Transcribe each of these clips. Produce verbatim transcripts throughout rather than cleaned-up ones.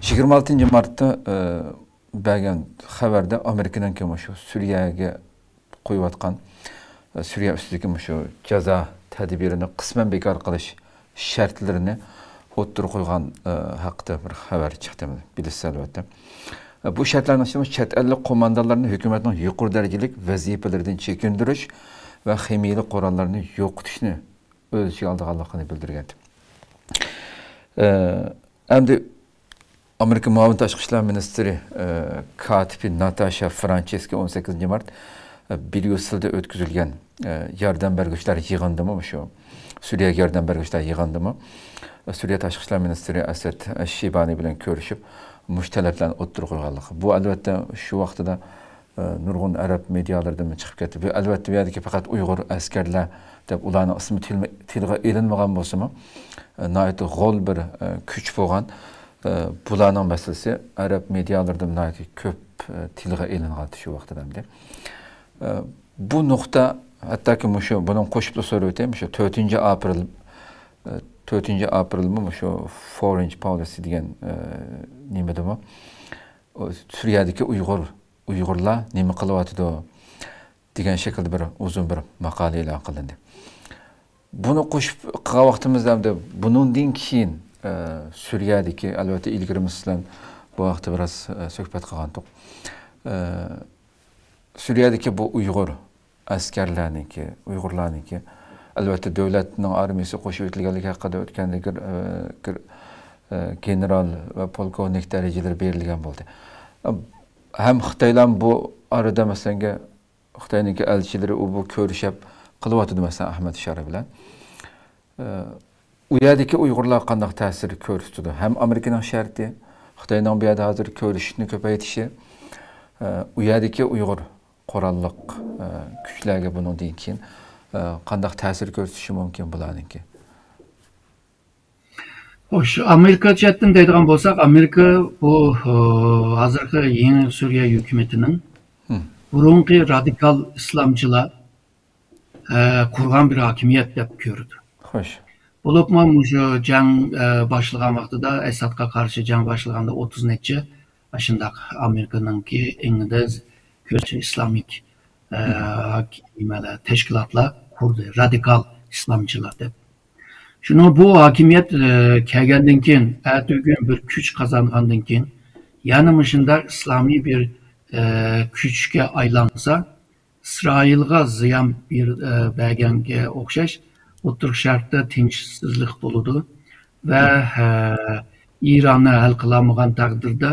يىگىرمە ئالتىنچى مارتتا، ئە، بەرگەن خەۋەردە ئامېرىكىنىڭكى مۇشۇ سۈرىيەگە قويۇۋاتقان، ئە، سۈرىيە ئۈستىدىكى مۇشۇ جازا تەدبىرىنى قىسمەن بىكار قىلىش شەرتلىرىنى ئوتتۇرىغا قويغان، ئە، ھەققىدە بىر خەۋەر چىقتى، بىلىسىز ئەلۋەتتە. ئە، بۇ شەرتلەرنىڭ ئىچىدە چەت ئەللىك قوماندانلارنى ھۆكۈمەتنىڭ يۇقىرى دەرىجىلىك ۋەزىپىلىرىدىن چېكىندۈرۈش ۋە خىمىيەلىك قوراللارنى يوقىتىشنى ئۆز ئىچىگە ئالىدىغانلىقىنى بىلدۈرگەن. ئە، ئەمدى ئامېرىكا مۇئاۋىن تاشقى ئىشلار مىنىستىرى، ئە، كاتىپى ناتاشا فرانچېسكا ئون سەككىزىنچى مارت، ئە، بريۇسسېلدا ئۆتكۈزۈلگەن، ئە، ياردەم بەرگۈچىلەر يىغىنىدىمۇ، مۇشۇ سۈرىيەگە ياردەم بەرگۈچىلەر يىغىنىدىمۇ، ئە، سۈرىيە تاشقى ئىشلار مىنىستىرى ئەسەد شىبانى بىلەن كۆرۈشۈپ، مۇشۇ تەلەپلەرنى ئوتتۇرىغا قويغانلىقى. بۇ، ئەلۋەتتە، شۇ ۋاقتىدا ئە، نۇرغۇن ئەرەب مېدىيالىرىدىمۇ چىقىپ كەتتى. بۇ، ئەلۋەتتە، بۇ يەردىكى پەقەت ئۇيغۇر ئەسكەرلەر دەپ ئۇلارنىڭ ئىسمى تىلمە-، تىلغا ئېلىنمىغان بولسىمۇ، ئە، ناھايىتى غول بىر، ئە، كۈچ بولغان، ئە، بۇلارنىڭ مەسىلىسى ئەرەب مېدىيالىرىدىمۇ ناھايىتى كۆپ، ئە، تىلغا ئېلىنغانتى شۇ ۋاقىتتا ئەمدى. ئە، بۇ نۇقتا، ھەتتاكى مۇشۇ، بۇنىڭ قوشۇپلا سورىۋېتەي، مۇشۇ تۆتىنچى ئاپرېل، ئە، تۆتىنچى ئاپرېلمۇ مۇشۇ فورېن پولىسى دېگەن، ئە، نېمىدىمۇ، ئۇ سۈرىيەدىكى ئۇيغۇر ئۇيغۇرلار نېمە قىلىۋاتىدۇ دېگەن شەكىلدە بىر ئۇزۇن بىر ماقالە ئېلان قىلىندى. بۇنى قوشۇپ قىلغان ۋاقتىمىزدا، ئەمدى بۇنىڭدىن كېيىن، ئە، سۈرىيەدىكى، ئەلۋەتتە، ئىلگىرىمۇ سىلەر بۇ ھەقتە بىراز، ئە، سۆھبەت قىلغانتۇق. ئە، سۈرىيەدىكى بۇ ئۇيغۇر ئەسكەرلەرنىڭكى، ئۇيغۇرلارنىڭكى، ئەلۋەتتە، دۆلەتنىڭ ئارمىيىسى قوشۇۋېتىلگەنلىكى ھەققىدە ئۆتكەندە گېر-، ئە، گېر-، ئە، گېنېرال ۋە پولكوۋنىك دەرىجىلىرى بېرىلگەن بولدى. ھەم خىتايلار بۇ ئارىدا، مەسىلەن، خىتاينىڭكى ئەلچىلىرى ئۇ بۇ كۆرۈشۈپ قىلىۋاتىدۇ، مەسىلەن، ئەھمەد شارى بىلەن. ئە، ئۇ يەردىكى ئۇيغۇرلار قانداق تەسىر كۆرسىتىدۇ؟ ھەم ئامېرىكىنىڭ شەرتى، خىتاينىڭ بۇ يەردە ھازىر كۆرۈشۈشنى كۆپەيتىشى، ئە، ئۇ يەردىكى ئۇيغۇر قوراللىق، ئە، كۈچلەرگە بۇنىڭدىن كېيىن، ئە، قانداق تەسىر كۆرسىتىشى مۇمكىن بۇلارنىڭكى؟ خوش، ئامېرىكا جەھەتتىن دەيدىغان بولساق، ئامېرىكا بۇ، ئە، ھازىرقى يېڭى سۈرىيە ھۆكۈمىتىنىڭ بۇرۇنقى رادىكال ئىسلامچىلار، ئە، قۇرغان بىر ھاكىمىيەت دەپ كۆرىدۇ. خوش. بولۇپمۇ مۇشۇ جەڭ، ئە، باشلىغان ۋاقتىدا، ئەسادقا قارشى جەڭ باشلىغاندا ئوتتۇز نەچچە ئاشۇنداق ئامېرىكىنىڭكى ئىنگلىز كۆرۈشى ئىسلامىك، ئە، نېمىلەر، تەشكىلاتلار قۇردى، رادىكال ئىسلامچىلار دەپ. شۇنىڭ بۇ ھاكىمىيەت، ئە، كەلگەندىن كېيىن، ئەتىگۈن بىر كۈچ قازانغاندىن كېيىن، يەنە مۇشۇنداق ئىسلامىي بىر، ئە، كۈچكە ئايلانسا، ئىسرائىلغا زىيان بېر-، ئە، بەرگەنگە ئوخشاش، ئوتتۇرا شەرقتە تىنچسىزلىق بولىدۇ ۋە، ئە، ئىراننى ھەل قىلالمىغان تەقدىردە،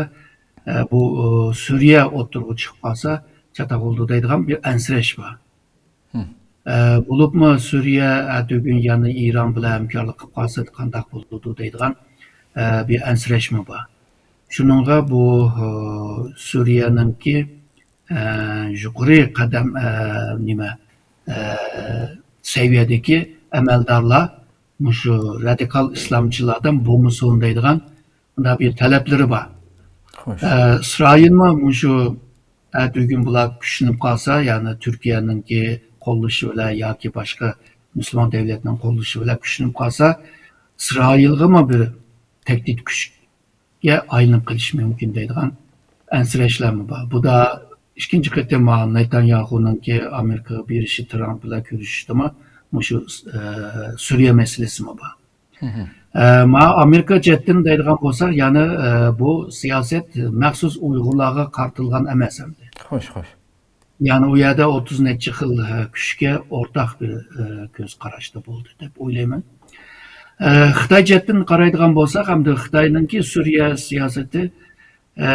ئە، بۇ، ئۇ، سۈرىيە ئوتتۇرىغا چىقىپ قالسا، چاتاق بولىدۇ دەيدىغان بىر ئەنسىرەش بار. ئە، بولۇپمۇ سۈرىيە ئەتىگۈن يەنە ئىران بىلەن ھەمكارلىق قىلىپ قالسا قانداق بولىدۇ دەيدىغان، ئە، بىر ئەنسىرەشمۇ بار. شۇنىڭغا بۇ، ئۇ، سۈرىيەنىڭكى، ئە، يۇقىرى قەدەم، ئە، نېمە، ئە، سەۋىيەدىكى ئەمەلدارلار مۇشۇ رادىكال ئىسلامچىلاردىن بولمىسۇن دەيدىغان مۇنداق بىر تەلەپلىرى بار. خوش. ئە، ئىسرائىلمۇ مۇشۇ ئەتىگۈن بۇلار كۈچلىنىپ قالسا، يەنى تۈركىيەنىڭكى قوللىشى بىلەن ياكى باشقا مۇسۇلمان دۆلەتنىڭ قوللىشى بىلەن كۈچلىنىپ قالسا، ئىسرائىلغىمۇ بىر تەھدىت كۈچ ئايلىنىپ قېلىشى مۇمكىن دەيدىغان ئەنسىرەشلەرمۇ بار. بۇ دا ئىككىنچى قېتىم نېتانياھۇنىڭكى ئامېرىكىغا بېرىشى، ترامپ بىلەن كۆرۈشۈشتىمۇ مۇشۇ، ئە، سۈرىيە مەسىلىسىمۇ بار. ئە، ما ئامېرىكا جەھەتتىن دەيدىغان بولساق، يەنى، ئە، بۇ سىياسەت مەخسۇس ئۇيغۇرلارغا قارىتىلغان ئەمەس ئەمدى. خوش، خوش. يەنى ئۇ يەردە ئوتتۇز نەچچە خىل، ئە، كۈچكە ئورتاق بىر، ئە، كۆز قاراشتا بولدى دەپ ئويلايمەن. ئە، خىتاي جەھەتتىن قارايدىغان بولساق، ئەمدى خىتاينىڭكى سۈرىيە سىياسىتى، ئە،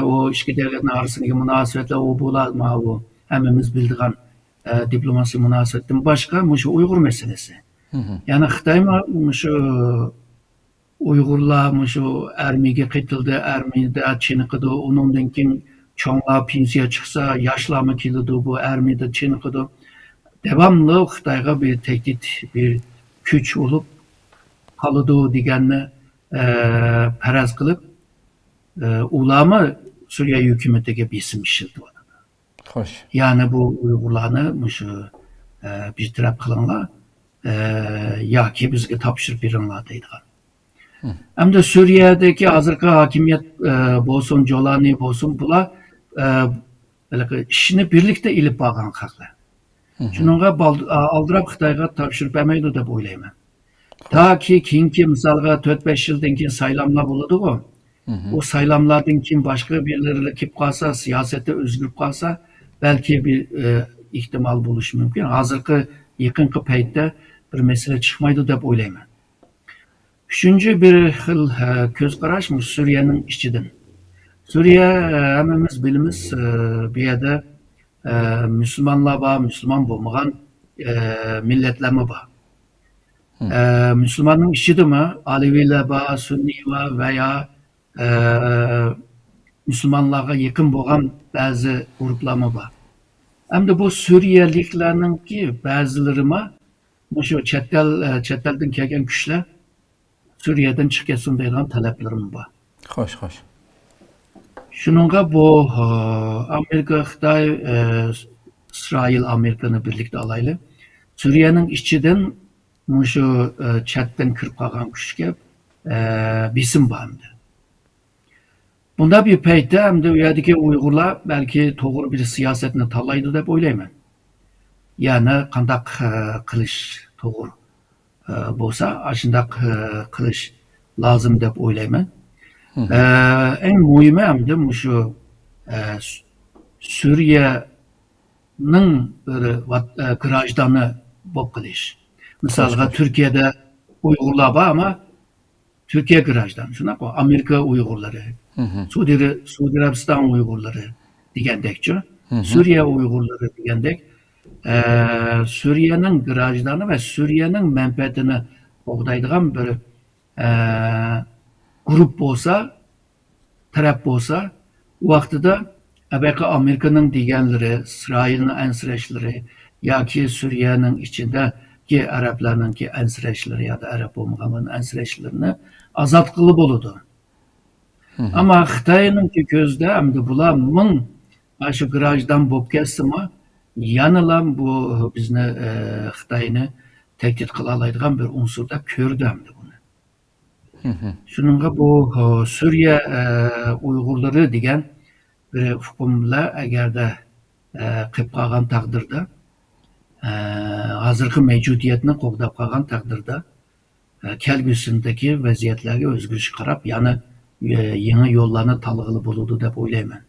ئۇ ئىككى دۆلەتنىڭ ئارىسىدىكى مۇناسىۋەتلەر، ئۇ بۇلار، ماۋۇ ھەممىمىز بىلىدىغان، ئە، دىپلوماسىيە مۇناسىۋەتتىن باشقا مۇشۇ ئۇيغۇر مەسىلىسى. يەنى خىتايمۇ مۇشۇ ئۇيغۇرلار مۇشۇ ئارمىيەگە قېتىلدى، ئارمىيەدە چېنىقىدۇ، ئۇنىڭدىن كېيىن چوڭلار پېنسىيە چىقسا، ياشلارمۇ كېلىدۇ، بۇ ئارمىيەدە چېنىقىدۇ. داۋاملىق خىتايغا بىر تەھدىت، بىر كۈچ بولۇپ قالىدۇ دېگەننى، ئە، پەرەز قىلىپ، ئە، ئۇلارمۇ سۈرىيە ھۆكۈمىتىگە بېسىم ئىشلىتىۋاتىدۇ. خوش. يەنى بۇ ئۇيغۇرلارنى مۇشۇ، ئە، بىر تەرەپ قىلىڭلار، ئە، ياكى بىزگە تاپشۇرۇپ بېرىڭلار دەيدىغان. ئەمدى سۈرىيەدىكى ھازىرقى ھاكىمىيەت، ئە، بولسۇن، جولانى بولسۇن، بۇلار، ئە، ھېلىقى ئىشنى بىرلىكتە ئېلىپ بارغان خەقلەر. شۇنىڭغا بال-، ئا-، ئالدىراپ خىتايغا تاپشۇرۇپ بەرمەيدۇ دەپ ئويلايمەن. تاكى كېيىنكى، مىسالغا، تۆت-بەش يىلدىن كېيىن سايلاملار بولىدىغۇ. ئۇ سايلاملاردىن كېيىن باشقا بىرلىرى كېلىپ قالسا، سىياسەتتە ئۆزگىرىپ قالسا، بەلكى بىر، ئە، ئېھتىمال بولۇشى مۇمكىن. ھازىرقى يېقىنقى پەيتتە بىر مەسىلە چىقمايدۇ دەپ ئويلايمەن. ئۈچىنچى بىر خىل، ئە، كۆز قاراش مۇشۇ سۈرىيەنىڭ ئىچىدىن. سۈرىيە، ئە، ھەممىمىز بىلىمىز، ئە، بۇ يەردە، ئە، مۇسۇلمانلار بار، مۇسۇلمان بولمىغان، ئە، مىللەتلەرمۇ بار. ئە، مۇسۇلماننىڭ ئىچىدىمۇ ئالىۋىيلار بار، سۈننىي بار ۋە يا، ئە، مۇسۇلمانلارغا يېقىن بولغان بەزى گۇرۇپلارمۇ بار. ئەمدى بۇ سۈرىيەلىكلەرنىڭكى بەزىلىرىمۇ مۇشۇ چەت ئەل، ئە، چەت ئەلدىن كەلگەن كۈچلەر سۈرىيەدىن چىقىپ كەتسۇن دەيدىغان تەلەپلىرىمۇ بار. خوش، خوش. شۇنىڭغا بۇ، ئە، ئامېرىكا، خىتاي، ئە، ئىسرائىل، ئامېرىكىنى بىرلىكتە ئالايلى. سۈرىيەنىڭ ئىچىدىن مۇشۇ، ئە، چەتتىن كىرىپ قالغان كۈچكە، ئە، بېسىم بار ئەمدى. بۇنداق بىر پەيتتە ئەمدى ئۇ يەردىكى ئۇيغۇرلار بەلكى توغرا بىر سىياسەتنى تاللايدۇ دەپ ئويلايمەن. يەنى قانداق، ئە، قىلىش توغرا، ئە، بولسا، ئاشۇنداق، ئە، قىلىش لازىم دەپ ئويلايمەن. ئە، ئەڭ مۇھىمى ئەمدى مۇشۇ، ئە، سۈ-، سۈرىيەنىڭ بىر ۋات-، ئە، گراژدانى بولۇپ قېلىش. مىسالغا، تۈركىيەدە ئۇيغۇرلار بار، ئەمما تۈركىيە گراژدان، شۇنداققۇ؟ ئامېرىكا ئۇيغۇرلىرى، سۇدى، سۇدى ئەرەبىستان ئۇيغۇرلىرى دېگەندەكچۇ؟ سۈرىيە ئۇيغۇرلىرى دېگەندەك، ئە، سۈرىيەنىڭ گراژدانى ۋە سۈرىيەنىڭ مەنپەئەتىنى قوغدايدىغان بىر، ئە، گۇرۇپ بولسا، تەرەپ بولسا، ئۇ ۋاقتىدا ئەبەقى ئامېرىكىنىڭ دېگەنلىرى، ئىسرائىلنىڭ ئەنسىرەشلىرى ياكى سۈرىيەنىڭ ئىچىدىكى ئەرەبلەرنىڭكى ئەنسىرەشلىرى يا ئەرەب بولمىغانلارنىڭ ئەنسىرەشلىرىنى ئازاد قىلغىلى بولىدۇ. ئەمما خىتاينىڭكى كۆزىدە ئەمدى بۇلار مىڭ مانا شۇ گراژدان بولۇپ كەتسىمۇ، يەنىلا بۇ بىزنى، ئە، خىتاينى تەھدىت قىلالايدىغان بىر ئۇنسۇر دەپ كۆردى ئەمدى بۇنى. شۇنىڭغا بۇ، ئە، سۈرىيە، ئە، ئۇيغۇرلىرى دېگەن بىر ئۇقۇملار ئەگەردە، ئە، قېلىپ قالغان تەقدىردە، ئە، ھازىرقى مەۋجۇدىيەتنى قوغداپ قالغان تەقدىردە، ئە، كەلگۈسىدىكى ۋەزىيەتلەرگە ئۆزگىرىشكە قاراپ يەنە، ئە، يېڭى يوللارنى تاللىغىلى بولىدۇ دەپ ئويلايمەن.